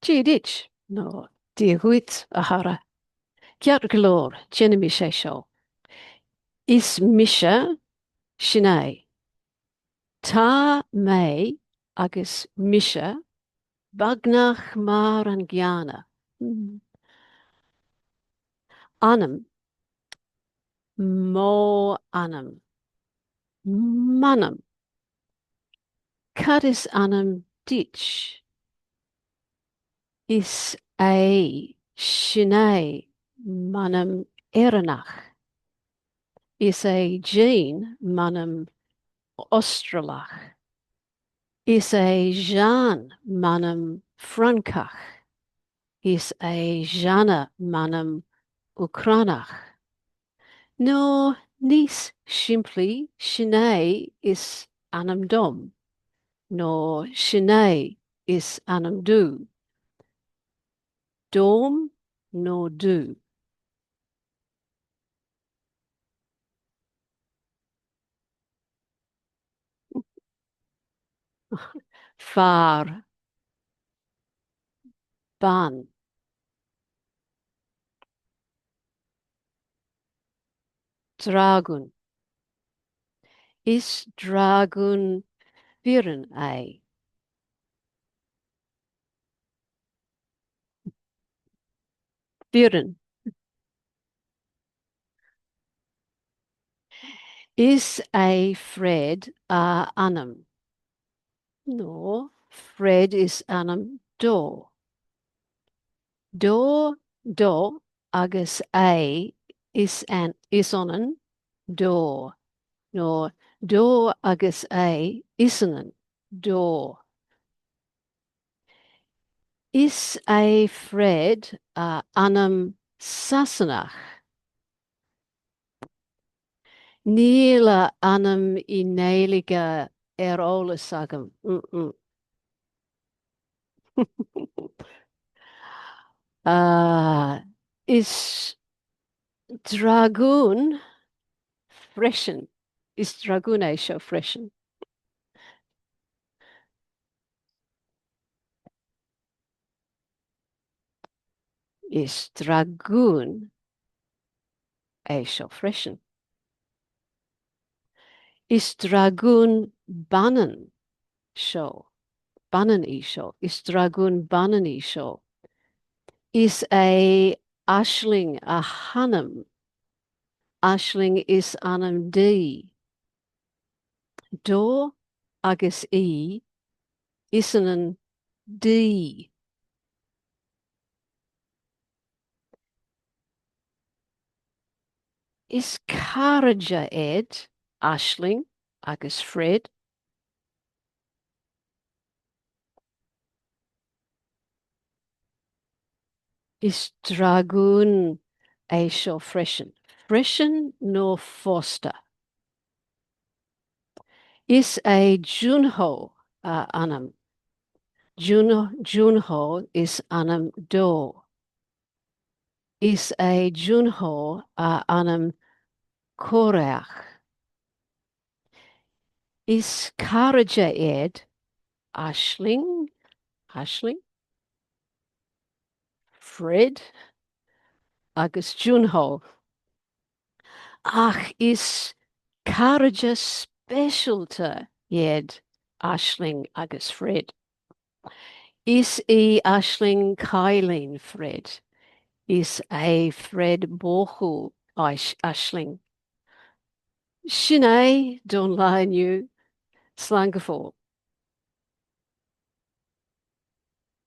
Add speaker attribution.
Speaker 1: Dia duit, nó Dia dhuit, a chara. Ceart go leor, déanaimis é seo. Is mise Sinéad. Tá mé agus mise beagnach mar an gcéanna. Ainm, Mo ainm. M'ainm. Cad is ainm duit? Is é Sinéad m'ainm Éireannach. Is é Jean m'ainm Astrálach. Is é Jeanne m'ainm Francach. Is é Zhanna m'ainm Úcránach. Nó níos simplí, Sinéad is ainm dom. Nó Sinéad is ainm do. Dom nó do. Fear. Bean. Dragún. Is dragún fireann é. Fireann. Is é Fred a ainm. Nó Fred is ainm dó. Dó, do agus é is is ionann dó. Nó dó agus é is ionann dó. Is é Fred a ainm Sasanach. Níl a ainm i nGaeilge ar eolas agam. Is dragún freisin. Is dragún é seo freisin. Is dragún é seo freisin. Is dragún baineann seo. Baineann í seo. Is dragún baineann í seo. Is é Aisling a hainm. Aisling is ainm di. Dó agus í is ionann di. Is cairde iad Aisling agus Fred. Is dragún é seo freisin. Freisin nó fosta? Is é Junho a ainm. Junho is ainm dó. Is é Junho a ainm Cóiréach. Is cairde iad Aisling, Aisling? Fred agus Junho. Ach is cairde speisialta iad Aisling agus Fred. Is í Aisling cailín Fred. Is é Fred buachaill Aisling. Sin é don lá inniu. Slán go fóill.